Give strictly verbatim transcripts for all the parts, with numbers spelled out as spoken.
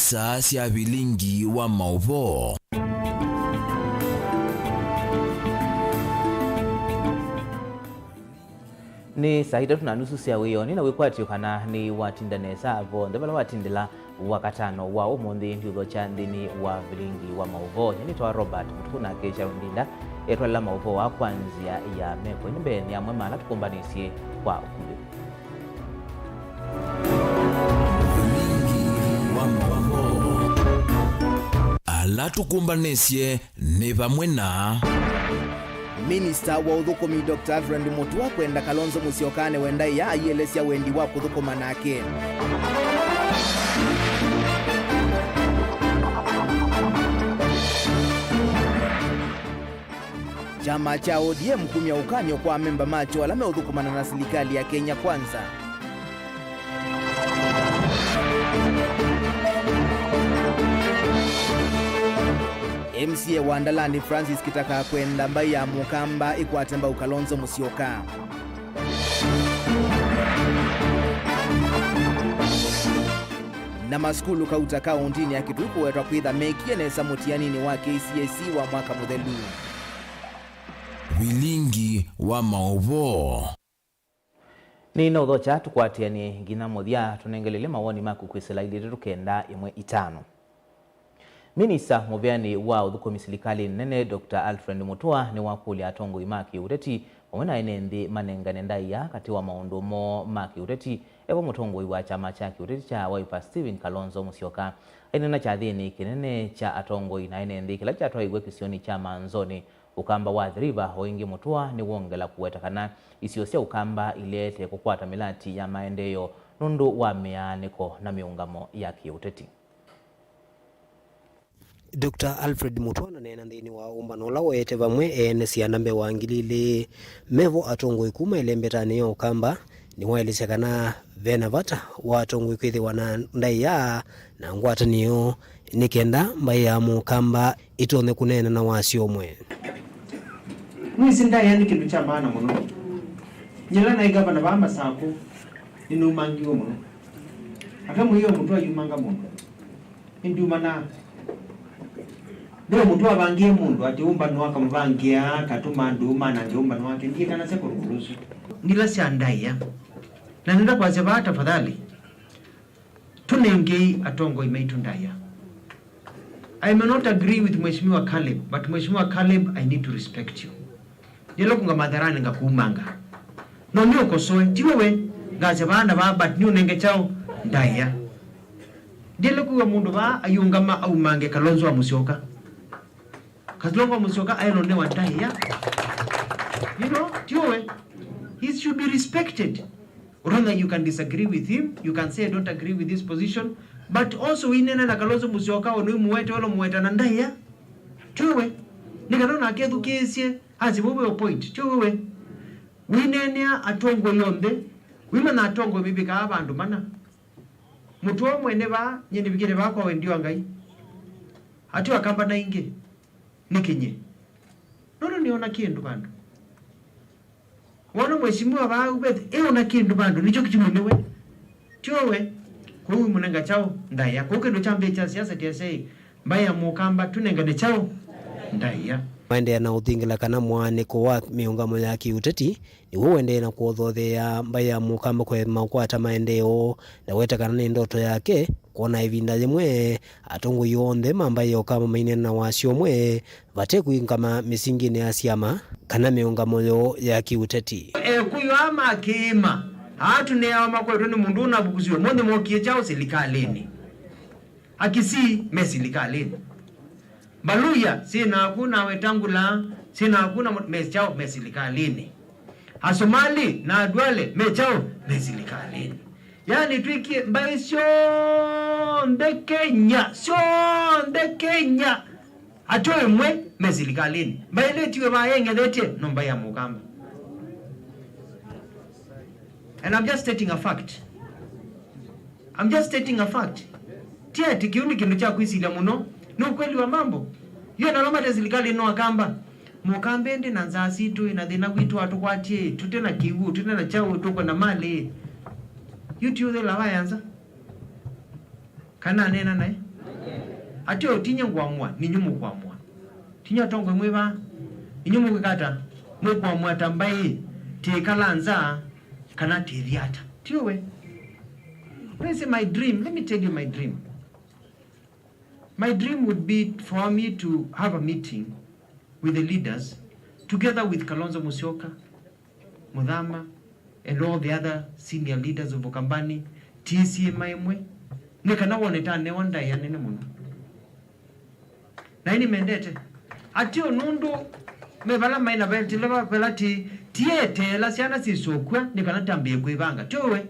Saa sya vilingi wa maũvoo. Nĩ saa itatũ na nusu sya wĩoo, nĩ na wĩkwatyo kana nĩwatinda nesa vonthe vala watindĩla. Wakatano wa ũmũnthĩ ndiũthokya nthĩnĩ wa vilingi wa maũvoo. Nyie nĩtawa Robert Mũtuku, nake Sharon Ndinda etwalela maũvoo aa kwa nzĩa ya meko. Ĩndĩ mbeenĩ amwe ma ala tũkũmbanĩsye kwa ũkuvĩ. Vilingi wa maũvoo. Ala tũkũmbanĩsye nĩ vamwe na. Minista wa ũthũkũmi Doctor Alfred Mutua kwenda Kalonzo Musyoka anewe ndaĩa aielesya wendi wa kũthũkũma nake. Kyama kya O D M kumya ũkany'o kwa amemba makyo ala meũthũkũmana na silikalĩ ya Kenya Kwanza. M C A wa Ndalani Francis Kitaka kwenda mbaĩ ya Mũkamba ĩkwate mbau Kalonzo Musyoka. Na masukulu kauta kaũntĩnĩ ya Kitui kũwetwa kwĩtha mekie nesa mũtianinĩ wa K C S E wa mwaka mũthelu. Vilingi wa maũvoo. Nĩnaũthokya tũkwatĩanĩe nginya mũthya, tũnengelele mawoni maku kwĩsĩla ilĩ itatũ kenda ĩmwe itano. Minista mũveanĩ wa ũthũkũmi silikalĩnĩ nene, Doctor Alfred Mutua, nĩwakũlya atongoi ma kĩũteti vamwe na ene nthĩ manengane ndaĩa katĩ wa maũndũ moo ma kĩũteti, e vo mũtongoi wa kyama kya kĩũteti kya Wiper Stephen Kalonzo Musyoka. Aineena kyathĩnĩ kĩnene kya atongoi na ene nthĩ kĩla kyatwaiwe kĩsionĩ kya Manzoni, Ũkamba wa Athi River, o ĩngĩ Mutua nĩwongela kũweta kana isio sya Ũkamba ileete kũkwata mĩlati ya maendeeo nũndũ wa mĩaanĩko na mĩũngamo ya kĩũteti. Doctor Alfred Mutua ananeena nthĩnĩ wa ũmbano ũla weete vamwe ene syana mbee wa ngili ilĩ. Mevo atongoi kuma ĩlembetanĩ ya Ũkamba nĩwaelesya kana vena vata wa atongoi kwĩthĩwa na ndaĩa na ngwatanĩo nĩ kenda mbaĩ ya Mũkamba ĩtonye kũneena na wasyo ũmwe. Mwĩsĩ ndaĩa nĩ kĩndũ kya maana mũno. Nyie naĩ ngavana vaa Masakũ, nĩnũmangiwe mũno. Ata mũio mũtũ ayumanga mũndũ. Nĩndyumanaa. Ve mũtũ avangie mũndũ atĩ ũmbano akamũvangĩa, akatũma andũ manange ũmbano wake. Ndiĩtanasya kũndũ ũsu. Ndilasya ndaĩa. Na nenda kwasya vaa, tafadhali. Tũnengei atongoi maitũ ndaĩa. I may not agree with Mheshimiwa Caleb, but Mheshimiwa Caleb, I need to respect you. Ndiele kunga matharani ngakumanga. No nĩ ũkosoe, ti wewe, ngasya vaa na vaa, but nĩ ũnenge kyaũ ndaĩa. Ndiele kuwa mũndũ vaa ayũngama aumange Kalonzo wa Musyoka. Kalonzo wa Musyoka aĩlwe nĩ wa ndaĩa. You know, ti wewe. He should be respected. Ũtonya, you can disagree with him, you can say, "I don't agree with this position," but also wĩneena na Kalonzo Musyoka, ũndũ wĩmũwete, ũla mũweta na ndaĩa. Tiwe, nĩ kana nake ethukĩĩsye, asye, "Vau ve point, tiwe we." Wĩneenea atongoi onthe, wĩmanya atongoi mĩvĩkaa vandũ mana. Mũtwe mwene vaa, nyie nĩvikĩte vaa kwa wendi wa Ngai. Ati wakamba na ingĩ, nĩkĩ nyie? Nũndũ nĩona kĩndũ vandũ. Wona mheshimiwa vaa ũvete, ĩ ona kĩndũ vandũ, nĩkyo kĩtumi nĩwe. Tiwe. Kwoou mũnenga kyaũ ndaĩa? Kwoou kĩndũ kya mbee kya siasa kĩasya, ĩ, mbaĩ ya Mũkamba tũnengane kyaũ ndaĩa? Maendeea na ũthingĩla kana mũaanĩko wa mĩũngamo ya kĩũteti nĩw'o ũendee na kũothotheea mbaĩ ya Mũkamba kũema kũkwata maendeeo, na weta kana nĩ ndoto yake kwona ĩvinda yĩmwe atongoi onthe ma mbaĩ ya Ũkamba maineena na wasyo ũmwe vate kũingama mĩsingĩnĩ ya syama kana mĩũngamo yoo ya kĩũteti. Ekũyũ aa ma kĩĩma, aa tũneawa makwetwe nĩ mũndũ ũnavukusiwe, monthe mokie kyaũ silikalĩnĩ? Akisii me silikalĩnĩ. Mbaluya, syĩ naku na Wetangula, syĩ naku na mũ-, me kyaũ? Me silikalĩnĩ. Asomali na Adwale me kyaũ? Me silikalĩnĩ. Yaani twĩkie mbaĩ syonthe Kenya, syonthe Kenya. Ateo ĩmwe me silikalĩnĩ. Mbaĩ ĩla ĩtiwe vaa yeng'ethetye no mbaĩ ya Mũkamba. And I'm just stating a fact. I'm just stating a fact. Ti ati kĩu nĩ kĩndũ kya kwĩsilya mũno. Nĩ ukweli wa mambo. Yu na ala mate silikalĩnĩ no Akamba. Mũkamba ĩndĩ na nzaa sitũ, na thĩna witũ atũkwatie, tũte na kĩw'ũ, tũte na kyaũ, tũkwenda malĩ. Yu ti ũthela wa yanza. Kana aneena naĩ? Ateo tinyie ngũamũa, ninyu mũkũamũa. Tinyie atongoi mwĩ vaa, ninyu mũkwĩka ata? Mũkũamũa ta mbaĩ, tĩĩkala nza kana tĩthi ata. Tiũwe? Where's my dream? Let me tell you my dream. My dream would be for me to have a meeting with the leaders, together with Kalonzo Musyoka, Muthama, and all the other senior leaders of Ukambani, T C M ĩmwe, nĩ kana wone ta anewa ndaĩa nene mũno. Na nĩmendete. Ateo nũndũ me vala maĩ na vetĩla vala ti, tieteela syana syĩsũkw'a nĩ kana tambĩe kwĩvanga. Tiũwe?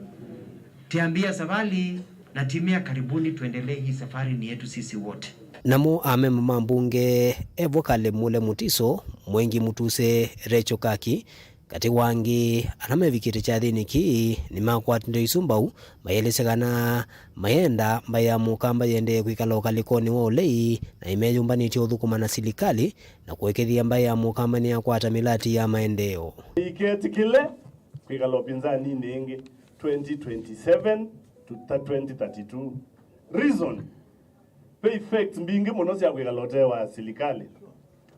Tiambia safari na timia karibuni, tuendelee hii safari ni yetu sisi wote. Namo amemba ma mbunge e Vokali Mule Mutiso, Mwengi Mutuse, Recho Kaki, katĩ wa angĩ ala mevikĩte kyathĩnĩ kĩĩ, nĩmakwatile isu mbau, mayelesya kana mayenda mbaĩ ya Mũkamba yendee kwĩkala ũkalĩkonĩ wa ũlei, na nĩmeyũmbanĩtye ũthũkũma na silikalĩ na kũekethĩa mbaĩ ya Mũkamba nĩyakwata mĩlati ya maendeeo. Iketĩkĩle kwĩkala ũpinzaninĩ ĩngĩ twenty twenty-seven to twenty thirty-two. Reason, ve effects mbingĩ mũno sya kwĩkala ũtee wa silikalĩ.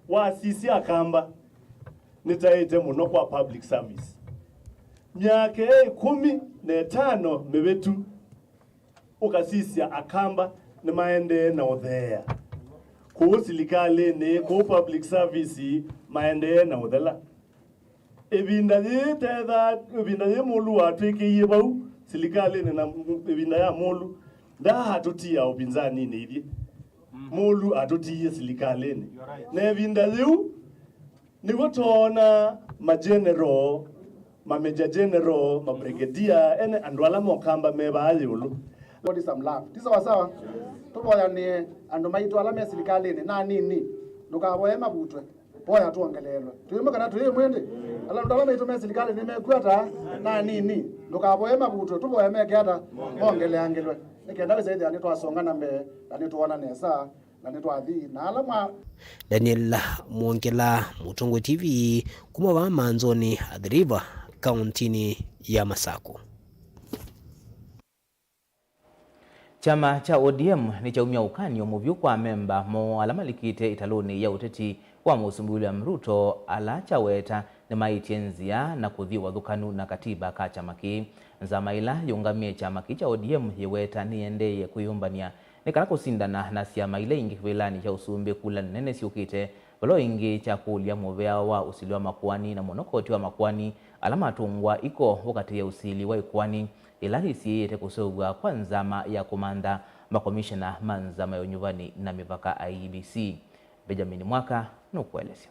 Wasisya Akamba, nĩtaĩte mũno kwa public service. Myaka ĩkũmi na ĩtano mĩvĩtu, ũkasisya Akamba nĩmaendee na ũtheea. Kũu silikalĩnĩ, kũu public service, maendee na ũthela. Ĩvinda yĩĩ tethaa, ĩvinda yĩĩ Mũlũ watw'ĩkĩie vau silikalĩnĩ na ĩvinda ya Mũlũ, ndaatũtia ũpinzaninĩ ithyĩ. Mũlũ atũtiie silikalĩnĩ. Na ĩvinda yĩu, nĩw'o twoona ma general, ma major general, ma brigadier, ene andũ ala mokamba me vaa ĩũlũ. Body some love. Ti sawa sawa? Tũvoyanĩe andũ maitũ ala me silikalĩnĩ, na anini. Ndũkavoye mavutwe. Voya twongeleelwe. Twĩ ĩmwe kana twĩ ĩmwe ĩndĩ? Ala andũ ala maitũ me silikalĩnĩ mekw'a ata? Na anini. Ndũkavoye mavutwe. Tũvoye meke ata? Mongeleangĩlwe. Nĩ kenda wĩsa ĩthĩa nĩtwasonga na mbee na nĩtwoona nesa. Na nĩtwathi na ala mwa. Daniel Mwongela, Mũtongoi T V, kuma vaa Manzoni, Athi River, kauntinĩ ya Masakũ. Kyama kya O D M nĩkyaumya ũkany'o mũvyũ kwa amemba moo ala malikĩte ĩtalũnĩ ya ũteti wa Mũsumbĩ William Ruto, ala kyaweta nĩmaĩtye nzĩa na kũthi ũvathũkanu na katiba ka kyama kĩĩ. Nzama ĩla yĩũngamĩe kyama kĩĩ kya O D M yĩweta nĩyendeeie kwĩyũmbany'a nĩ kana kũsindana na syama ila ingĩ kĩvĩlanĩ kya ũsumbĩ kula nene syũkĩte, vala o ĩngĩ kyakũlya mũvea wa ũsili wa makoani, na mũno koti wa makoani ala matũngwa iko ũkatĩĩa ũsili wa ikoani ila yĩsiĩĩte kũseũvw'a kwa nzama ya kũmantha makomishena ma nzama ya ũnyuvani na mĩvaka, I E B C. Benjamin Mwaka nũkũelesya.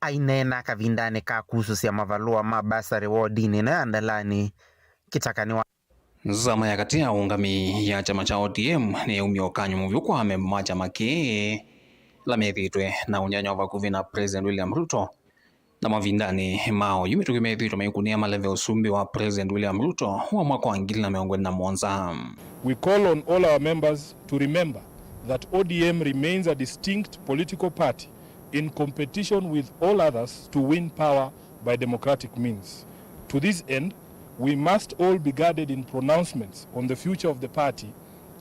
Aineena kavindanĩ ka kusũsya mavalũa ma basarĩ wodinĩ ĩno ya Ndalani, Kĩtakani wa. Nzama ya katĩ ya ũũngami ya kyama kya O D M nĩyaumya ũkany'o mũvyũ kwa amemba ma kyama kĩĩ ala methĩĩtwe na ũnyanya wa vakuvĩ na President William Ruto. Na mavindanĩ ma oyu mĩtũkĩ methĩĩtwe maikũnĩa maleve ũsumbĩ wa President William Ruto wa mwaka wa ngili na mĩongo ĩlĩ na mũonza. We call on all our members to remember that O D M remains a distinct political party in competition with all others to win power by democratic means. To this end, we must all be guarded in pronouncements on the future of the party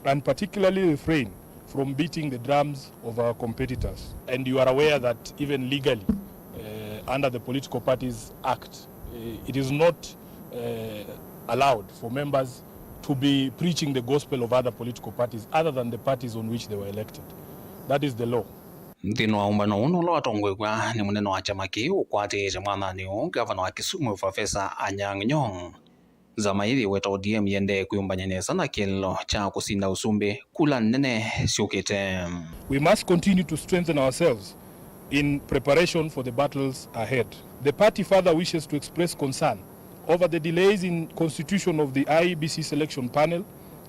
and particularly refrain from beating the drums of our competitors. And you are aware that even legally, uh, under the Political Parties Act, uh, it is not, uh, allowed for members to be preaching the gospel of other political parties other than the parties on which they were elected. That is the law. Nthĩnĩ wa ũmbano ũũ ũla watongoew'a nĩ mũnene wa kyama kĩĩ ũkwatĩĩte mwathanĩ ũũ, ngavana wa Kisumu, Professor Anyang' Nyong'o, nzama ĩĩ yĩweta O D M yĩendee kwĩyũmbany'a nesa na kĩeleelo kya kũsinda ũsumbĩ kula nene syũkĩte. We must continue to strengthen ourselves in preparation for the battles ahead. The party further wishes to express concern over the delays in constitution of the I E B C selection panel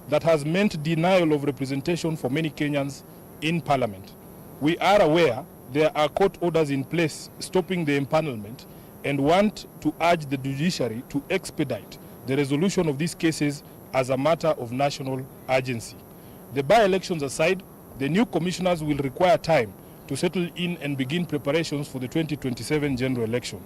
that has meant denial of representation for many Kenyans in parliament. We are aware there are court orders in place stopping the empanelment and want to urge the judiciary to expedite the resolution of these cases as a matter of national urgency. The by-elections aside, the new commissioners will require time to settle in and begin preparations for the twenty twenty-seven general election.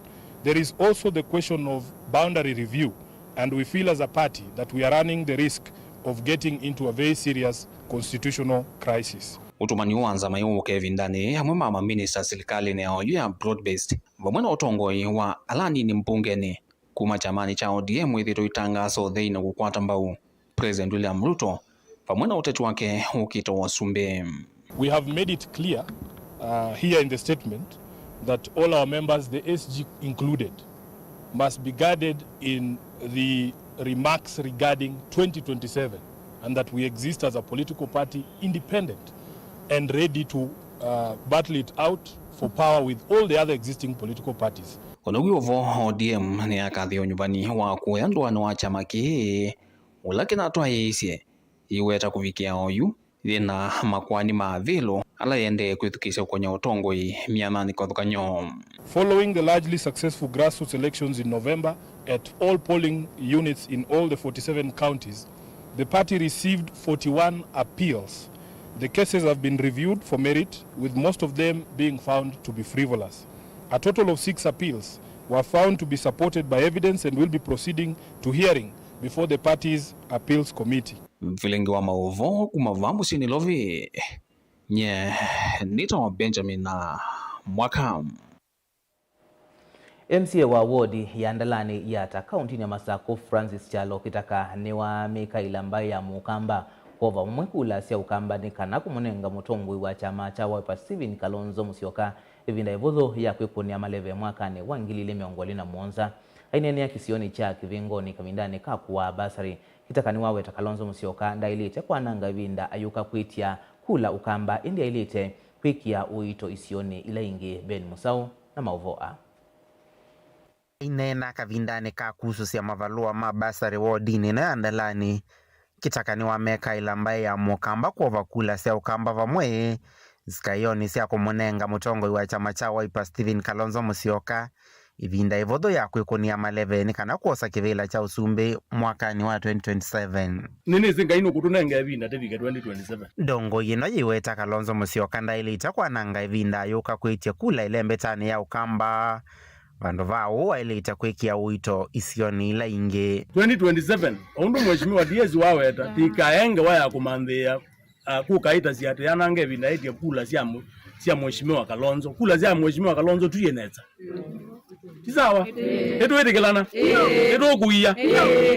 There is also the question of boundary review, and we feel as a party that we are running the risk of getting into a very serious constitutional crisis. Ũtũmani wa nzama yũũka ĩvindanĩ yĩĩ, amwe ma maminista silikalĩnĩ ya oyu ya broad-based, vamwe na ũtongoi wa ala anini mbungenĩ kuma kyamanĩ kya O D M, ĩthĩtwe ĩtangaasa ũthei na kũkwata mbau President William Ruto vamwe na ũteti wake ũkĩte wa ũsumbĩ. We have made it clear, uh, here in the statement that all our members, the S G included, must be guarded in the remarks regarding twenty twenty-seven, and that we exist as a political party independent and ready to, uh, battle it out for power with all the other existing political parties. Ona wĩ o vo, O D M nĩyakathie ũnyuvani wa kũya ndũanĩ wa kyama kĩĩ, ũla kĩnatwaĩĩsye ĩweta kũvikĩa oyu yĩna makoani ma Avĩlũ ala yĩendee kwĩthukĩĩsya kũkonya ũtongoi myananĩ kĩvathũkany'o. Following the largely successful grassroots elections in November at all polling units in all the forty-seven counties, the party received forty-one appeals. The cases have been reviewed for merit, with most of them being found to be frivolous. A total of six appeals were found to be supported by evidence and will be proceeding to hearing before the party's appeals committee. Vilingi wa maũvoo kuma vaa mũsyĩ Nairobi, nye nĩtawa Benjamin Mwaka. M C A wa wodi ya Ndalani Yatta kauntinĩ ya Masakũ, Francis Kyalo Kĩtaka, nĩwamĩkaĩla mbaĩ ya Mũkamba kwova vamwe kula sya Ũkamba nĩ kana kũmũnenga mũtongoi wa kyama kya Wiper Stephen Kalonzo Musyoka ĩvinda ĩvũthũ ya kwĩkũnĩa maleve mwakanĩ wa ngili ilĩ mĩongo ĩlĩ na mũonza. Aineenea kĩsionĩ kya Kĩvĩngoni kavindanĩ ka kũaa basarĩ, Kĩtaka nĩwaweta Kalonzo Musyoka ndaĩlĩte kwananga ĩvinda ayũka kwĩtya kula Ũkamba, ĩndĩ aĩlĩte kwĩkĩa ũito isionĩ ila ingĩ. Ben Mũsaũ na maũvoo aa. Aineena kavindanĩ ka kusũsya mavalũa ma basarĩ wodinĩ ĩno ya Ndalani, Kĩtaka nĩwamekaĩla mbaĩ ya Mũkamba kwova kula sya Ũkamba vamwe nzikaĩonĩ sya kũmũnenga mũtongoi wa kyama kya Wiper Stephen Kalonzo Musyoka ĩvinda ĩvũthũ ya kwĩkũnĩa maleve nĩ kana kwosa kĩvĩla kya ũsumbĩ mwakanĩ wa twenty twenty-seven. Nĩnĩsĩ Ngai nũkũtũnenga ĩvinda tĩvike twenty twenty-seven. Ndongoi ĩno yĩweta Kalonzo Musyoka ndaĩlĩte kwananga ĩvinda ayũka kwĩtya kula ĩlembetanĩ ya Ũkamba vandũ va ũu aĩlĩte kwĩkĩa ũito isionĩ ila ingĩ. Twenty twenty-seven, o ũndũ Mheshimiwa D S waweta, tikaenge wa ya kũmanthĩĩa, ah, kũkaĩtasya atĩ anange ĩvinda etye kula sya mũ-, sya Mheshimiwa Kalonzo. Kula sya Mheshimiwa Kalonzo tuye nesa. Ti sawa? Nĩtwĩtĩkĩlana? Nĩtũkũia?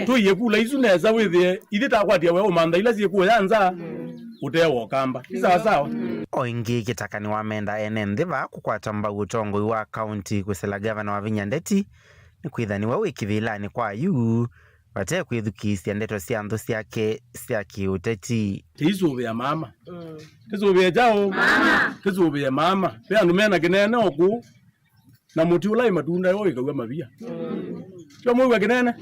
Tũie kula isu nesa wĩthĩe ithyĩ takwatya we ũmantha ila syĩkũya nza ũtewa Ũkamba. Ti sawa sawa? O ĩngĩ, Kĩtaka nĩwamenda ene nthĩ vaa kũkwata mbau ũtongoi wa kaunti kwĩsĩla ngavana Wavinya Ndeti nĩkwĩtha nĩwe wĩ kĩvĩlanĩ kwa yu vate kwĩthukĩĩsya ndeto sya nthũ syake sya kĩũteti. Tĩisũvĩa mama. Tĩsũvĩe kyaũ? Mama. Tĩsũvĩe mama. Ve andũ mena kĩnene o kũu. Na mũtĩ ũla wĩ matunda yo wĩkaw'a mavia. Tyo mwĩw'a kĩnene?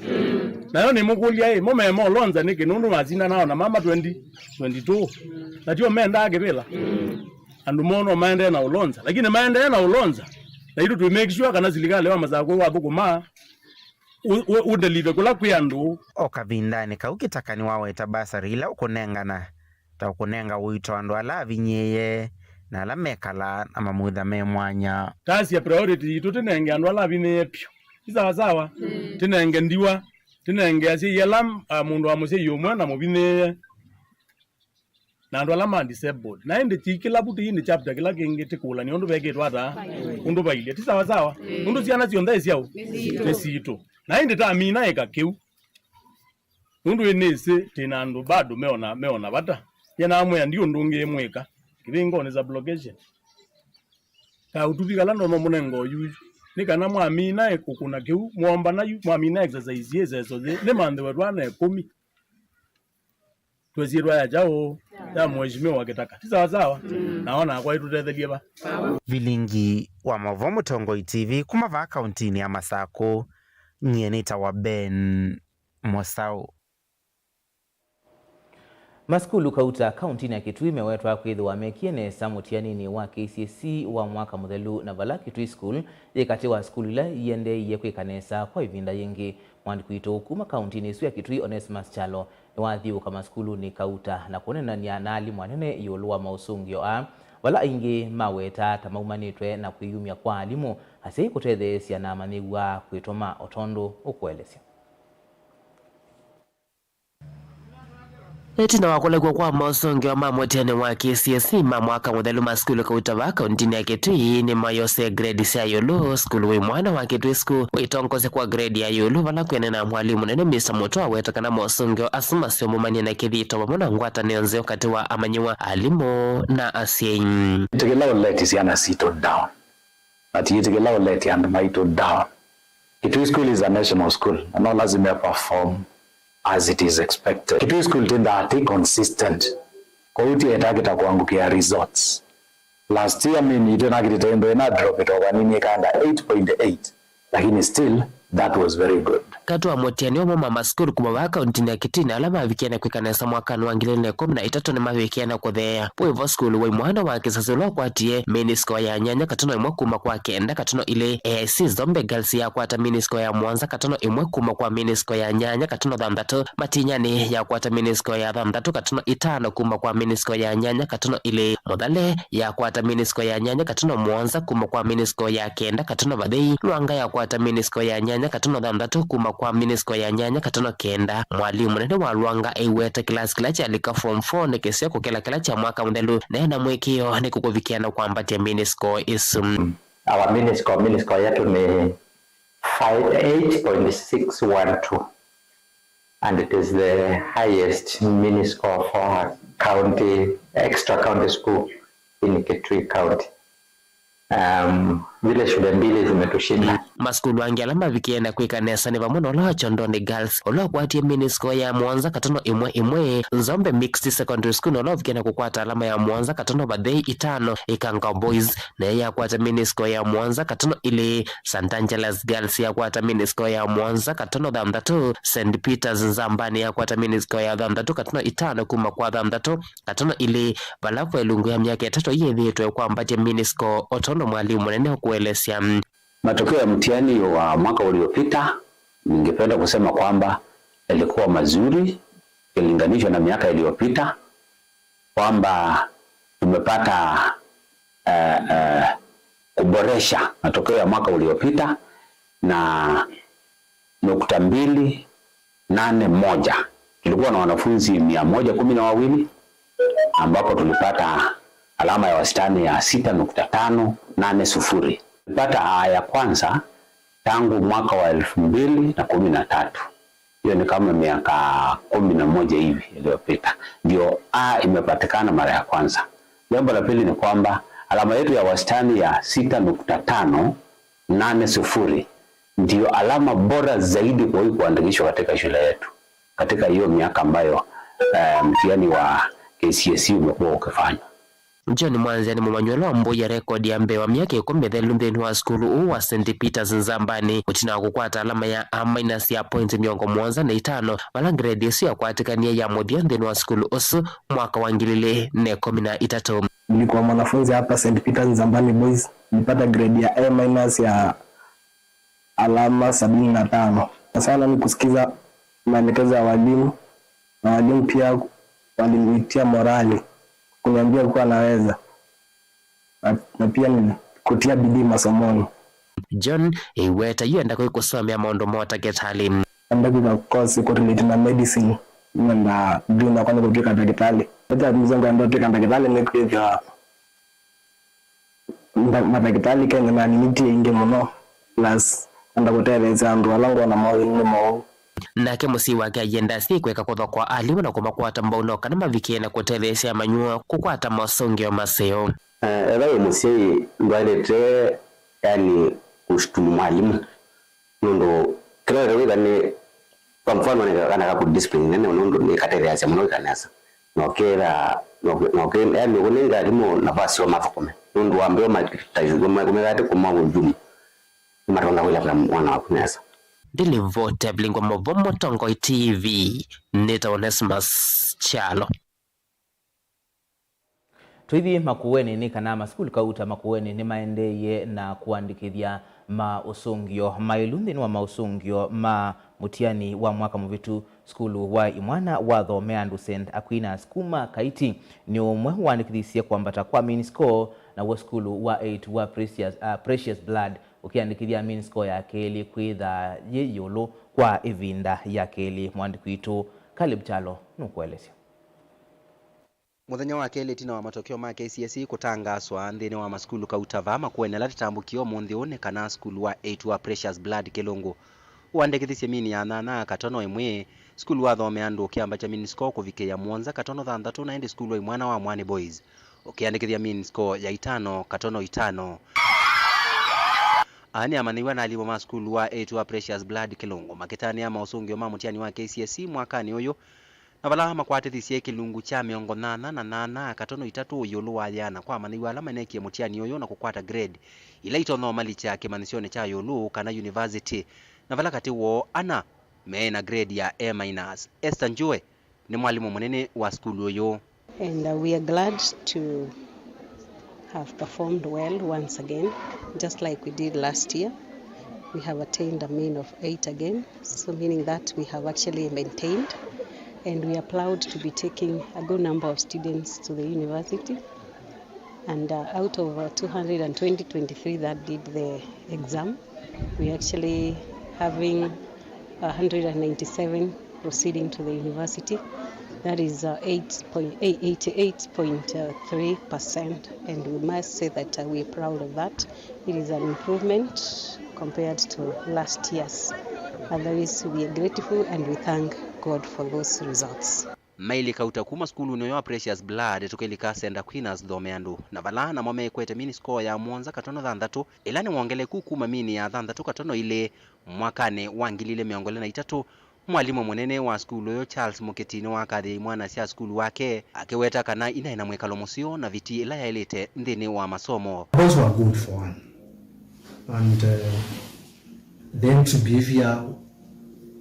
Nayo nĩmũkũlya ĩ, mo mema ũlonza nĩkĩ nũndũ masindanaa na mama twenty twenty-two? Na tyo mendaa kĩvĩla? Andũ moo no maendee na ũlonza, lakini maendee na ũlonza, na itũ twĩ make sure kana silikalĩ wa Masakũ wathũkũma ũ-, ũ-, ũndelive kũla kwĩ andũ. O kavindanĩ kau, Kĩtaka nĩwaweta basarĩ ila ũkũnengana ta ũkũnenga ũito andũ ala avinyĩĩe na ala mekalaa na mamutha me mwanya. Tasya priority yitũ tĩnenge andũ ala avinyĩĩe vyũ. Ti sawa sawa? Tĩnenge ndiwa, tĩnenge asyai ala, ah, mũndũ wa mũsyai ũmwe na mũvinyĩĩe, na andũ ala ma disabled. Na ĩndĩ ti kĩla vu tĩi nĩ chapter kĩla kĩngĩ tĩkũlany'a ũndũ vekĩtwe ata, ũndũ vailye. Ti sawa sawa? Nũndũ syana syonthe ĩ syaũ? Nĩ sitũ. Na ĩndĩ tamina ĩka kĩu. Nũndũ ĩnĩsĩ tĩ na andũ bado meona, meona vata. Nĩnamwĩa ndi ũndũ ũngĩ mwĩka. Kĩvĩngoni sub-location. Kaũtuvi kala ndono mũnenga oyu yu. Nĩ kana mwamina ĩ kũkũna kĩu, mwombana yu, mwamina exercise yĩ seso yĩ, nĩ manthĩwe twana ĩkũmi. Twĩsyĩtwa ya kyaũ? Ya Mheshimiwa Kĩtaka. Ti sawa sawa? Na ona akwa ĩtũtethelie va. Vilingi wa Maũvoo Mũtongoi T V kuma vaa kauntinĩ ya Masakũ, nyie nĩtawa Ben Mũsaũ. Masukulu kauta kauntinĩ ya Kitui mewetwa kwĩthĩwa mekie nesa mũtianinĩ wa K C S E wa mwaka mũthelu, na vala Kitui School yĩ katĩ wa sukulu ila iendeeie kwĩka nesa kwa ĩvinda yĩngĩ. Mwandĩki witũ kuma kauntinĩ ĩsu ya Kitui, Onesmus Kyalo, nĩwathiũũka masukulunĩ kauta na kũneenany'a na alimũ anene ĩũlũ wa maũsũngĩo aa. Vala aingĩ mawetaa ta maumanĩtwe na kwĩyumya kwa alimũ, asyai kũtetheesya na amanyĩw'a kwĩtũma o tondũ ũkũelesya. Ĩtina wa kũlekw'a kwa mosũngĩo ma mũtiani wa K C S E ma mwaka mũthelu ma sukulu kauta vaa kauntinĩ ya Kitui nĩmayosee grade sya ĩũlũ sukulu wĩ mwana wa Kitui School wĩtongosya kwa grade ya ĩũlũ, vala kwĩanana na mwalimũ mũnene Mister Mũtwa aweta kana mosũngĩo asu maseũmũmanie na kĩthito vamwe na ngwatanĩo nzeo katĩ wa amanyĩw'a, alimũ na asyai. Ĩtĩkĩla ũleti syana sitũ down. Ati ĩtĩkĩla ũleti andũ maitũ down. Kitui School is a national school, na no lazima perform as it is expected. Kitui School tindaa ti consistent. Kwoou tieta kita kuangũkĩa results. Last year, mean itũ nakitite ĩndũ ĩna drop ĩtoka nini ĩkaenda eight point eight, lakini still that was very good. Katĩ wa mũtiani ũmwe ma masukulu kuma vaa kauntinĩ ya Kitui na ala mavikie na kwĩka nesa mwakanĩ wa ngili ilĩ na ĩkũmi na itatũ nĩmavĩkie na kũtheea. Wĩvo sukulu wĩ mwana wa kĩsasi ũla ũkwatie mini score ya nyanya katono ĩmwe kuma kwa kenda katono ilĩ. A I C Zombe Girls yakwata mini score ya mũonza katono ĩmwe kuma kwa mini score ya nyanya katono thanthatũ. Matinyani yakwata mini score ya thanthatũ katono itano kuma kwa mini score ya nyanya katono ilĩ. Mũthale yakwata mini score ya nyanya katono mũonza kuma kwa mini score ya kenda katono vathei. Lwanga yakwata mini score ya nyanya katono thanthatũ kuma kwa mini score ya nyanya katono kenda. Mwalimũ mũnene wa Lwanga aiweta kĩlasi kĩla kyalika form four nĩ kĩseo kũkĩla kĩla kya mwaka mũthelu, na ena mwĩkĩĩo nĩ kũkũvikĩa na kwambatya mini score ĩsu. Our mini score, mini score yetu ni five, eight point six one two, and it is the highest mini score for a county, extra county school in Kitui County. Um, zile shule mbili zimetushinda. Masukulu angĩ ala mavikie na kwĩka nesa nĩ vamwe na ũla wa Chondoni Girls, ũla ũkwatie mini score ya mũonza katono ĩmwe ĩmwe, Nzombe Mixed Secondary School, na ũla ũvikie na kũkwata alama ya mũonza katono vathei itano. Ikanga Boys nayo yakwata mini score ya mũonza katono ilĩ. Saint Angelas Girls yakwata mini score ya mũonza katono thanthatũ. Saint Peter's Nzambani yakwata mini score ya thanthatũ katono itano kuma kwa thanthatũ katono ilĩ, vala kwa ĩlungu ya myaka ĩtatũ yĩthĩĩtwe kwambatya mini score o tondũ mwalimũ mũnene ũkũelesya. Matokeo ya mtihani wa mwaka uliopita, ningependa kusema kwamba yalikuwa mazuri ikilinganishwa na miaka iliyopita, kwamba tumepata, eh, eh, kuboresha matokeo ya mwaka uliopita na nukta mbili nane moja. Tulikuwa na wanafunzi mia moja kumi na wawili, ambapo tulipata alama ya wastani ya sita nukta tano nane sufuri. Tulipata A ya kwanza tangu mwaka wa elfu mbili na kumi na tatu. Hiyo ni kama miaka kumi na moja hivi iliyopita, ndio A imepatikana mara ya kwanza. Jambo la pili ni kwamba alama yetu ya wastani ya sita nukta tano nane sufuri ndio alama bora zaidi kuwahi kuandikishwa katika shule yetu katika hiyo miaka ambayo, eh, mtihani wa K C S E umekuwa ukifanywa. John Mwanzia nĩ mũmanyĩw'a ũla wambũie rekodi ya mbee wa myaka ĩkũmi mĩthelu nthĩnĩ wa sukulu ũũ wa Saint Peter's Nzambani, ũtina wa kũkwata alama ya A minus ya points mĩongo mũonza na itano, vala grade ĩsu yakwatĩkanie ya mũthya nthĩnĩ wa sukulu ũsu mwaka wa ngili ilĩ na ĩkũmi na itatũ. Nilikuwa mwanafunzi hapa Saint Peter's Nzambani Boys, nilipata grade ya A minus ya alama sabini na tano. Na sana ni kusikiza maelekezo ya walimu, na walimu pia walinitia morali, kuniambia kuwa naweza, na, na pia ni kutia bidii masomoni. John ĩweta yu enda kũi kũsomea maũndũ ma ũtakĩtalĩ. Enda kwĩka course kũ relate na medicine, nenda dream yakwa nĩ kũtwĩka ndagĩtalĩ. Ĩta mzungu enda kũtwĩka ndagĩtalĩ nĩ kwĩthĩa Nda-, madakĩtalĩ Kenya na nĩnĩtie aingĩ mũno, plus enda kũtetheesya andũ ala ngwona maũthĩni nĩ moou. Nake mũsyai wake aienda asyai kũeka kũthokwa alimũ na kũmakwata mbau no kana mavikĩe na kũtetheesya amanyĩw'a kũkwata mosũngĩo maseo. Eh, ethĩwa wĩ mũsyai ndwaĩlĩte, yani, kũshtumu mwalimũ. Nũndũ kĩla wĩthĩwa nĩ, kwa mfano, nĩ kana ka kũ discipline nene, nũndũ nĩkatetheeasya mũno wĩka nesa. Na ũkĩtha, na ũkĩ-, na ũkĩ-, yani, ũkũnenga alimũ nafasi wa mathũkũme. Nũndũ wambĩwa ma-, ta, kũmethĩa atĩ kũma ũjumu, nĩmatonga kũlea mwana waku nesa. Ndilivoti Evelyn kwa Mũvomo, Tongoi T V, nĩta Onesmus Kyalo. Tũithi Makueni nĩ kana masukulu kauta Makueni nĩmaendeeie na kũandĩkĩthya Ma ũsũngĩo maĩlu nthĩnĩ wa maũsũngĩo ma mũtiani wa mwaka mũvĩtu, sukulu wa imwana wa Thome Andũ Saint Aquinas kuma Kaiti nĩ ũmwe ũandĩkĩthisye kwambata kwa mean score, naw'o sukulu wa eight wa Precious, uh, Precious Blood ũkĩandĩkĩthya mean score ya kelĩ kwĩtha yĩ ĩũlũ kwa ĩvinda ya kelĩ. Mũandĩki witũ Caleb Kyalo nũkũelesya. Mũthenya wa kelĩ ĩtina wa matokeo ma K C S E kũtangaaswa nthĩnĩ wa masukulu kauta vaa makũene ala tũtambũkie ũmũnthĩ ũũ nĩ kana sukulu wa eight wa Precious Blood Kĩlũngũ ũandĩkĩthisye mean ya nyanya katono ĩmwe, sukulu wa Thome Andũ ũkĩambatya mean score kũvikĩĩa mũonza katono thanthatũ, na ĩndĩ sukulu wa imwana wa Mwani Boys ũkĩandĩkĩthya mean score ya itano katono itano. Aa nĩ amanyĩw'a na alimũ ma sukulu wa eight wa Precious Blood Kĩlũngũ makĩtanĩa maũsũngĩo ma mũtiani wa K C S E mwakanĩ ũyũ, na vala makwatĩthisye kĩlungu kya mĩongo nyanya na nyanya katono itatũ ĩũlũ wa yĩana kwa amanyĩw'a ala maneekie mũtiani ũyũ na kũkwata grade ila itonya ũmalikya kĩmanyĩsyonĩ kya ĩũlũ kana yunivasĩtĩ, na vala katĩ woo ana meĩ na grade ya A minus. Esther Njue nĩ mwalimũ mũnene wa sukulu ũyũ. And, uh, we are glad to have performed well once again, just like we did last year. We have attained a mean of eight again, so meaning that we have actually maintained, and we are proud to be taking a good number of students to the university. And, uh, out of, uh, two hundred and twenty, twenty-three that did the exam, we actually having a hundred and ninety-seven proceeding to the university. That is, uh, eight point eight, eighty-eight point three percent, and we must say that, uh, we are proud of that. It is an improvement compared to last year's. Otherwise, we are grateful and we thank God for those results. Mailika uta kuma sukulunĩ ũyũ wa Precious Blood tũkĩlika Saint Aquinas Thome Andũ, na vala namo mekwete mean score ya mũonza katono thanthatũ, ĩla nĩ wongeleku kuma mean ya thanthatũ katono ilĩ mwakanĩ wa ngili ilĩ mĩongo ĩlĩ na itatũ. Mwalimũ mũnene wa sukulu ũyũ Charles Mũkĩti nĩwakathĩe imwana sya sukulu wake, akĩweta kana inaĩ na mwĩkalo mũseo na vitii ĩla yaĩlĩte nthĩnĩ wa masomo. Boys were good for one, and, uh, the entry behavior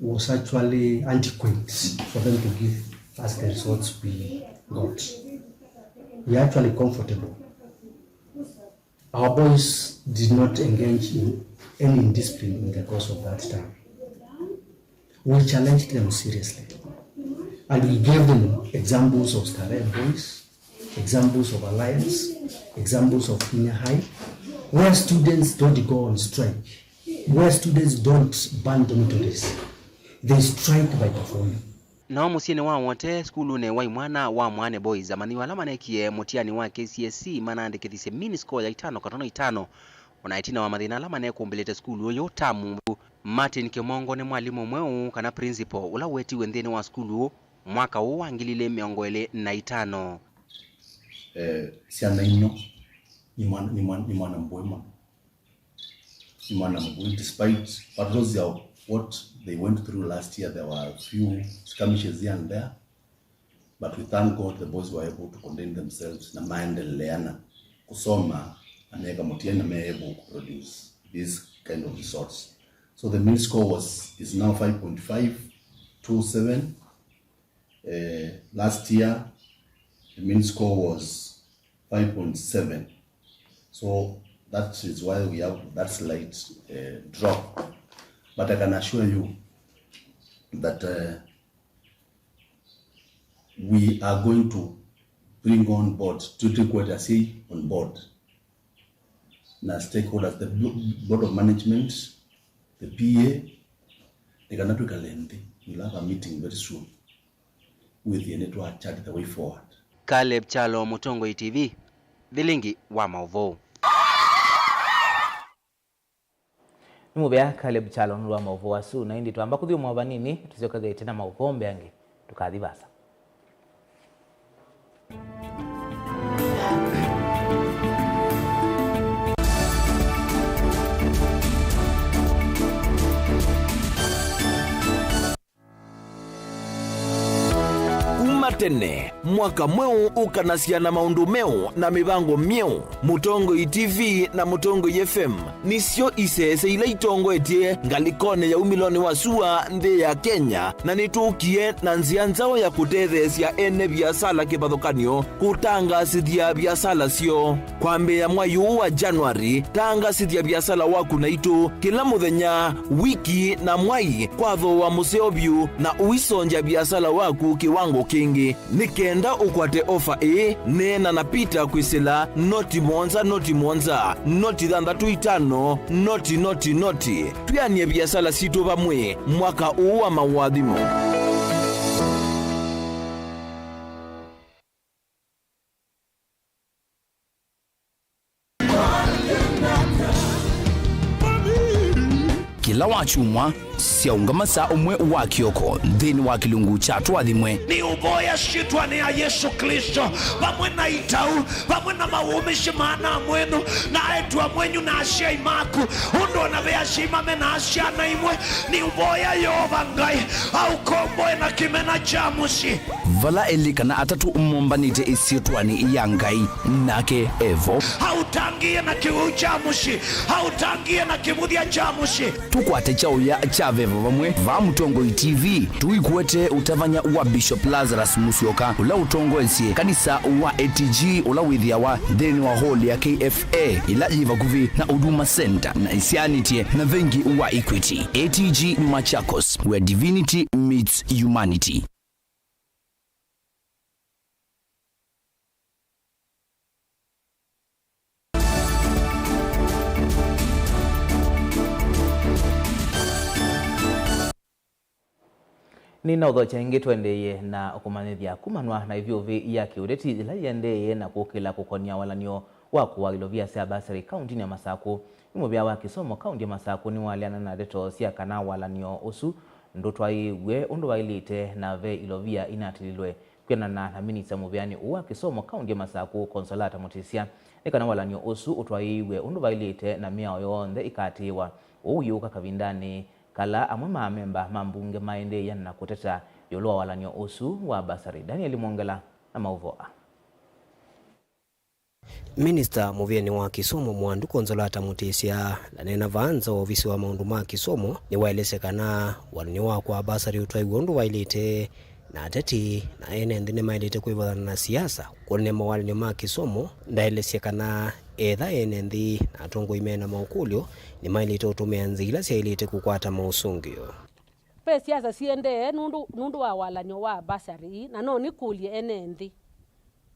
was actually adequate for them to give us the results we got. We are actually comfortable. Our boys did not engage in any indiscipline in the course of that term. We challenged them seriously. And we gave them examples of Starehe Boys, examples of Alliance, examples of Kenya High, where students don't go on strike, where students don't burn dormitories. They strike by performing. Nao mũsyĩnĩ wa Wote, sukulunĩ wa imwana wa Mwaane Boys, amanyĩw'a ala maneekie mũtiani wa K C S E manaandĩkĩthisye mean score ya itano katono itano, o na ĩtina wa mathĩna ala manekumbĩlĩte sukulu ũyũ tamu. Martin Kĩmongo nĩ mwalimũ mweũ kana principal ũla wetiwe nthĩnĩ wa sukulu ũũ mwaka ũũ wa ngili ilĩ mĩongo ĩlĩ na itano. Eh, syana ino nĩ mwana, nĩ mwana, nĩ mwana mbũĩ mũno. Nĩ mwana mũvui, despite, but those are what they went through last year. There were a few skirmishes here and there, but we thank God the boys were able to contain themselves na maendelea na kusoma na meka mũtiani na me able to produce this kind of results. So the mean score was, is now five point five two seven. Eh, last year, the mean score was five point seven. So that is why we have that slight, eh, drop. But I can assure you that, eh, we are going to bring on board, to take what I say on board. Na stakeholders, the bo-, board of management, the P A, nĩ kana twĩkale nthĩ. We'll have a meeting very soon. Wĩthĩe nĩtwa chart the way forward. Caleb Kyalo, Mũtongoi T V, vilingi wa maũvoo. Nĩ mũvea Caleb Kyalo nũndũ wa maũvoo asu, na ĩndĩ twamba kũthyũmũa vanini, tũsyokethĩte na maũvoo mbeange. Ndũkathi vaasa. Kuma Tene, mwaka mweũ ũkanasya na maũndũ meũ na mĩvango myeũ. Mũtongoi T V na Mũtongoi F M nĩsyo isese ila itongoetye ngalĩkonĩ ya umĩlonĩ wa sua nthĩ ya Kenya, na nĩtũkie na nzĩa nzaũ ya kũtetheesya ene viasala kĩvathũkany'o kũtangaasĩthya viasala syoo. Kwambĩĩa mwai ũũ wa January, tangaasĩthya viasala waku naitũ kĩla mũthenya, wiki, na mwai kwa thooa mũseo vyũ, na ũisongya viasala waku kĩwango kĩngĩ. Nĩ kenda ũkwate ofa ĩĩ, neena na Peter kwĩsĩla noti mũonza, noti mũonza, noti thanthatũ itano, noti, noti, noti. Twĩanĩe viasala sitũ vamwe mwaka ũũ wa maũathimo. Kĩla wakyumwa, syaũngama saa ũmwe wa kĩoko nthĩnĩ wa kĩlungu kya Tũathimwe. Nĩũvoya syĩtwanĩ ya Yesũ Klĩsto, vamwe na itau, vamwe na mawũmĩsye ma ana mwenyu, na aĩtu amwenyu, na asyai maku, ũndũ o na ve asyai mame na syana imwe. Nĩũvoya Yeova Ngai aũkomboe na kĩmena kya mũsyĩ. Vala elĩ kana atatũ mombanĩte ĩsyĩtwanĩ ya Ngai, nake e vo. Aũtangĩĩe na kĩwĩu kya mũsyĩ, aũtangĩĩe na kĩvũthya kya mũsyĩ. Tũkwate kyaũya kya veva vamwe vaa Mũtongoi T V, tũikuete ũtavany'a wa Bishop Lazarus Musyoka, ũla ũtongoesye kanisa wa A T G, ũla wĩthĩawa nthĩnĩ wa hall ya K F A, ĩla yĩ vakuvĩ na Huduma Center na ĩsyaanĩtye na vengi wa Equity. A T G Machakos, where divinity meets humanity. Nĩnaũthokya ĩngĩ tũendeeye na kũmanyĩthya kumanwa na ĩvyũvĩ ya kĩũteti yĩla yĩendeeye na kũkĩla kũkonia walan'yo wa kũaa ilovia sya basarĩ kaũntĩnĩ ya Masakũ. Nĩ mũvĩa wa kĩsomo kaũntĩ ya Masakũ nĩwaleana na ndeto sya kana walan'yo ũsu ndũtwaĩĩw'e ũndũ waĩlĩte na ve ilovia inatĩlilwe. Kwĩanana na minista mũvĩanĩ ũũ wa kĩsomo kaũntĩ ya Masakũ, Consolata Mũtĩsya, nĩ kana walan'yo ũsu ũtwaĩĩw'e ũndũ vaĩlĩte na mĩao yonthe ĩkatĩĩwa. Ũu ũyũka kavindanĩ kala amwe ma amemba ma mbunge maendeea na kũteta ĩũlũ wa walan'yo ũsu wa basarĩ. Daniel Mwongela na maũvoo aa. Minista mũvĩanĩ wa kĩsomo Mwandu Consolata Mũtĩsya ndaneena vaa nza wa ovisi wa maũndũ ma kĩsomo, nĩwaelesya kana walan'yo wa kũaa basarĩ ũtwaĩwe ũndũ waĩlĩte, na ateti na ene nthĩ nĩmaĩlĩte kwĩvathana na siasa kũnĩe mawalan'yo ma kĩsomo. Ndaelesya kana etha ene nthĩ na atongoi mena maũkũlyo, nĩmaĩlĩte ũtũmĩa nzĩa ila syaĩlĩte kũkwata maũsũngĩo. Ve siasa siendee nũndũ, nũndũ wa walan'yo wa basarĩ ii, na no nĩkũlye ene nthĩ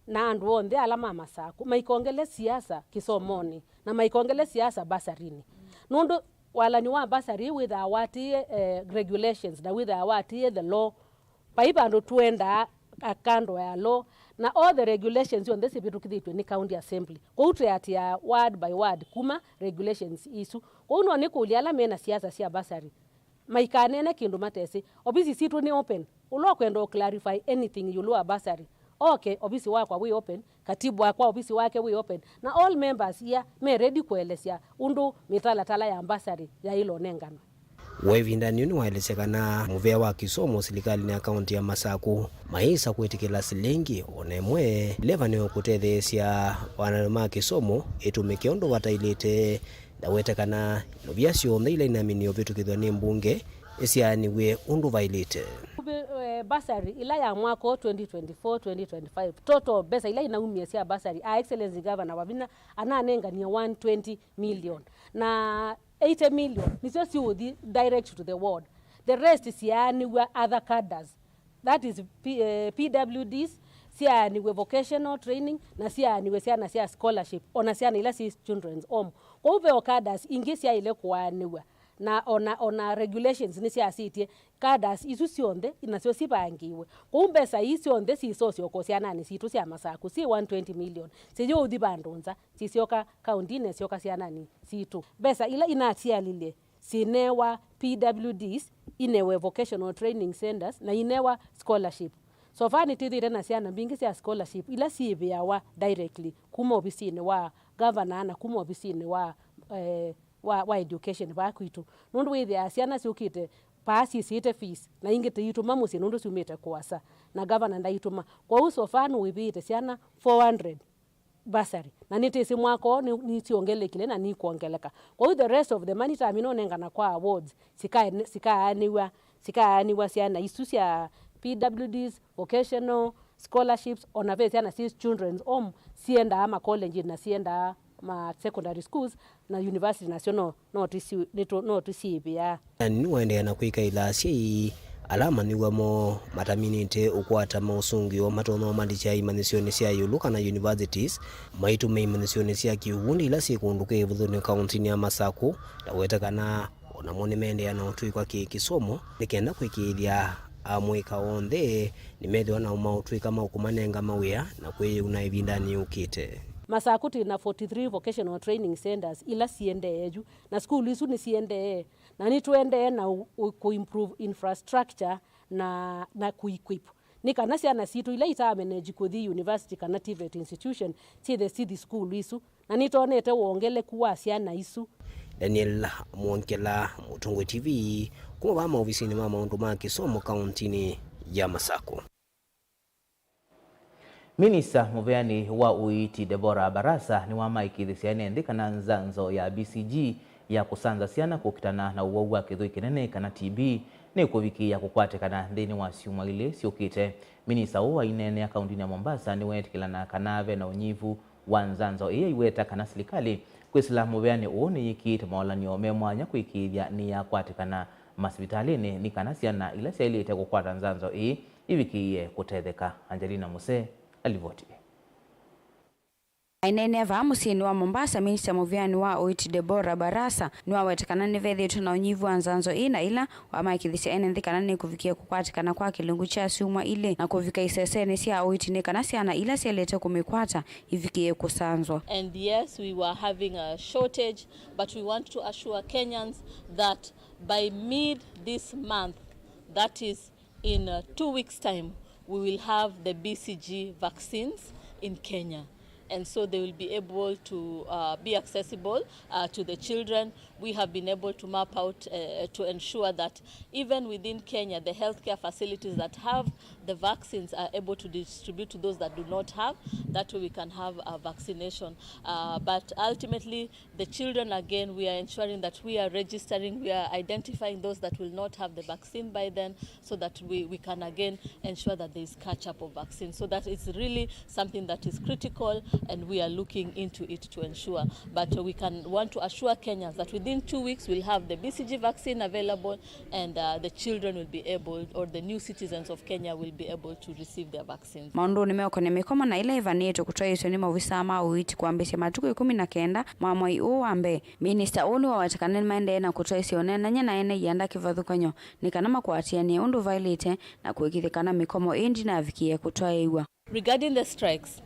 na andũ onthe ala ma Masakũ maikongele siasa kĩsomonĩ na maikongele siasa basarinĩ. Nũndũ walan'yo wa basarĩ wĩthaa watĩĩe, eh, regulations na wĩthaa watĩĩe the law. Vai vandũ tũendaa a kando ya law, na all the regulations syonthe sivĩtũkĩthĩtw'e nĩ County Assembly. Kwoou twĩatĩĩaa word by word kuma regulations isu. Kwoou no nĩkũlye ala mena siasa sya basarĩ maikaneene kĩndũ matesĩ. Ovisi sitũ nĩ open. Ũla ũkwenda ũ clarify anything ĩũlũ wa bursary, oke, ovisi wakwa wĩ open, katibu wakwa ovisi wake wĩ open, na all members here me ready kũelesya ũndũ mĩtalatala ya bursary yaĩle ũnenganwe. We ĩvindanĩ yĩu nĩwaelesya kana mũvea wa kĩsomo silikalĩnĩ ya kaũntĩ ya Masakũ mayĩsa kwĩtĩkĩla silingi o na ĩmwe ĩla ĩvanĩwe kũtetheesya walan'yo ma kĩsomo ĩtũmĩke ũndũ vataĩlĩte. Ndaweta kana ilovia syonthe ila inaminĩe ũvĩtũkĩthw'a nĩ mbunge nĩsyaanĩw'e ũndũ vaĩlĩte. Kũvĩ, eh, bursary ĩla ya mwaka ũũ twenty twenty-four twenty twenty-five, total mbesa ila inaumie sya bursary, Her Excellency Governor Wavinya ananenganie one twenty million, na eighty million nĩsyo siũthi direct to the ward. The rest syaanĩw'a other cadres. That is P-, eh, P W Ds, syaanĩw'e vocational training, na syaanĩw'e syana sya scholarship, o na syana ila syĩ children's home. Kwoou ve o cadres ingĩ syaĩle kũaanĩw'a, na o na, o na regulations nĩsyasĩtye cadres isu syonthe nasyo sivangiwe. Kwoou mbesa ii syonthe sisosyoka o syananĩ sitũ sya Masakũ, syĩ one twenty million, siyũthi vandũ nza, sisyoka kaũntĩnĩ, syoka syananĩ sitũ. Mbesa ila inatialilye sinewa P W Ds, inewe vocational training centers, na inewa scholarship. So far nĩtwĩthĩĩte na syana mbingĩ sya scholarship ila syĩvĩawa directly kuma ovisinĩ wa governor na kuma ovisinĩ wa, eh, wa, wa education vaa kwitũ. Nũndũ wĩthĩaa syana syũkĩte Paa syĩsĩte fees, na ingĩ tũitũma mũsyĩ nũndũ syumĩte kũasa, na gavana ndaitũma. Kwoou so far nĩwĩvĩĩte syana four hundred bursary, na nĩtĩsĩ mwaka ũũ nĩ-, nĩsyongelekile na nikwongeleka. Kwoou the rest of the money tamina ũnengana kwa awards, sikae-, sikaanĩw'a, sikaanĩw'a syana isu sya P W Ds, vocational, scholarships, ona ve syana syĩ children's home siendaa ma colleges na siendaa ma secondary schools, na university nasyo no, no tũsi-, nĩtũ-, no tũsyĩvĩaa. Na nĩwaendeea na kwĩka ila asyai ala amanyĩw'a moo mataminĩte ũkwata maũsũngĩo matonya ũmandĩkya imanyĩsyonĩ sya ĩũlũ kana universities, maitũme imanyĩsyonĩ sya kĩuvundi ila syĩ kũndũ kwĩ ĩvũthũnĩ kaũntĩnĩ ya Masakũ, na weta kana o namo nĩmeendeea na ũtw'ĩkwa kĩ-, kĩsomo nĩ kenda kwĩkĩĩthya amũika onthe nĩmethĩwa na maũtw'ĩka ma kũmanenga mawĩa na kwĩyĩuna ĩvindanĩ yũkĩte. Masakũ twĩ na forty-three vocational training centers ila siendee yu, na sukulu isu nĩsiendee, na nĩtũendee na ũ-, ũ-, kũ-improve infrastructure na, na kũ-equip, nĩ kana syana sitũ ila itaameneji kũthi university kana TVET institution syĩthe sithi sukulu isu, na nĩtwonete wongeleku wa syana isu. Daniel Mwongela, Mũtongoi T V, kuma vaa maovisinĩ ma maũndũ ma kĩsomo kaũntĩnĩ ya Masakũ. Minista mũveanĩ wa ũiiti Deborah Barasa nĩwamaĩkĩĩthĩsye ene nthĩ kana nzanzo ya B C G ya kũsanza syana kũkitana na ũwau wa kĩthũi kĩnene kana T B nĩkũvikĩĩa kũkwatĩkana nthĩnĩ wa syumwa ilĩ syũkĩte. Minista ũũ aineenea kaũntĩnĩ ya Mombasa nĩweetĩkĩlana kana ve na ũnyivu wa nzanzo ĩĩ aiweta kana silikalĩ kwĩsĩla mũveanĩ ũũ nĩyĩkĩĩte maolan'yo me mwanya kũĩkĩĩthya nĩyakwatĩkana masivitalĩnĩ nĩ kana syana ila syaĩlĩte kũkwata nzanzo ĩĩ ivikĩĩe kũtetheka. Angelina Muse alivoti. Aineenea vaa mũsyĩnĩ wa Mombasa, minista mũveanĩ wa ũiiti Deborah Barasa nĩwaweta kana nĩvethĩĩtwe na ũnyivu wa nzanzo ĩĩ na ĩla wamaĩkĩĩthĩsya ene nthĩ kana nĩkũvikĩĩa kũkwatĩkana kwa kĩlungu kya syumwa ilĩ na kũvika isesenĩ sya ũiiti nĩ kana syana ila syaĩlĩte kũmĩkwata ivikĩĩe kũsanzwa. And yes, we were having a shortage, but we want to assure Kenyans that by mid this month, that is in, uh, two weeks' time, we will have the B C G vaccines in Kenya. And so they will be able to, uh, be accessible, uh, to the children. We have been able to map out, uh, to ensure that even within Kenya, the healthcare facilities that have the vaccines are able to distribute to those that do not have. That way we can have a vaccination. Uh, but ultimately, the children, again, we are ensuring that we are registering, we are identifying those that will not have the vaccine by then, so that we, we can again ensure that there is catch-up of vaccine. So that is really something that is critical, and we are looking into it to ensure. But we can want to assure Kenyans that within two weeks we'll have the B C G vaccine available, and, uh, the children will be able, or the new citizens of Kenya will be able to receive their vaccines. Maũndũnĩ meũkonĩa mĩkomo na ĩla ĩvanĩĩtwe kũtwaĩĩsw'a nĩ maovisaa ma ũiiti kwambĩĩsya matukũ ĩkũmi na kenda ma mwei ũũ wa mbee, minista ũũ nĩwaweta kana nĩmaendee na kũtwaĩĩsya ũneenany'a na ene ianda kĩvathũkany'o nĩ kana makwatĩanĩe ũndũ vaĩlĩte na kũĩkĩĩthya kana mĩkomo ĩĩ ndĩnavikĩĩa kũtwaĩĩw'a. Regarding the strikes,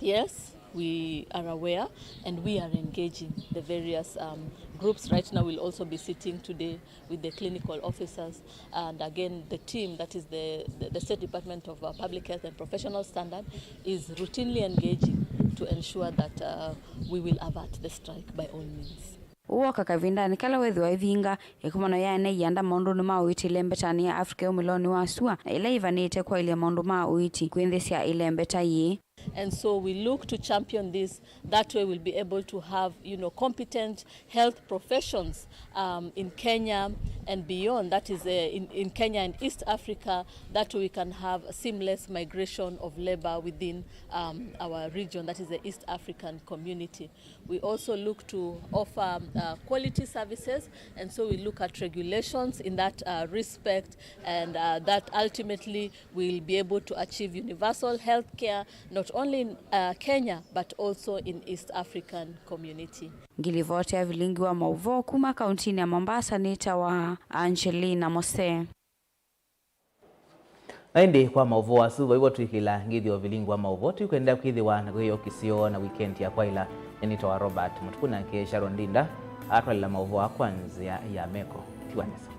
yes, we are aware and we are engaging the various, um, groups. Right now, we'll also be sitting today with the clinical officers, and again, the team, that is the, the, the State Department of, uh, Public Health and Professional Standard, is routinely engaging to ensure that, uh, we will avert the strike by all means. Ũũ woka kavindanĩ kala wĩthĩwa ĩvinga ĩkomano ya ene ianda maũndũnĩ ma ũiiti ĩlembetanĩ ya Africa yumĩlonĩ wa sua, na ĩla yĩvanĩĩte kwaĩlya maũndũ ma ũiiti kwĩ nthĩ sya ĩlembeta yĩĩ. And so we look to champion this. That way we'll be able to have, you know, competent health professions, um, in Kenya and beyond. That is, uh, in, in Kenya and East Africa. That way we can have a seamless migration of labor within, um, our region, that is the East African community. We also look to offer, uh, quality services, and so we look at regulations in that, uh, respect, and, uh, that ultimately we'll be able to achieve universal health care, not only in, uh, Kenya, but also in East African community. Ngilivoti ya vilingi wa maũvoo kuma kauntinĩ ya Mombasa nĩtawa Angelina Mose. Na ĩndĩ kwa maũvoo asu, vaivo twĩkĩla ngĩthyo vilingi wa maũvoo, tũkwenda kwĩthĩwa na kwĩyokĩsyo na wikendi ya kwaĩla. Nĩnĩtawa Robert Mũtuku, nake Sharon Ndinda atwalĩla maũvoo akwa nzĩa ya meko. Tiwa nesa.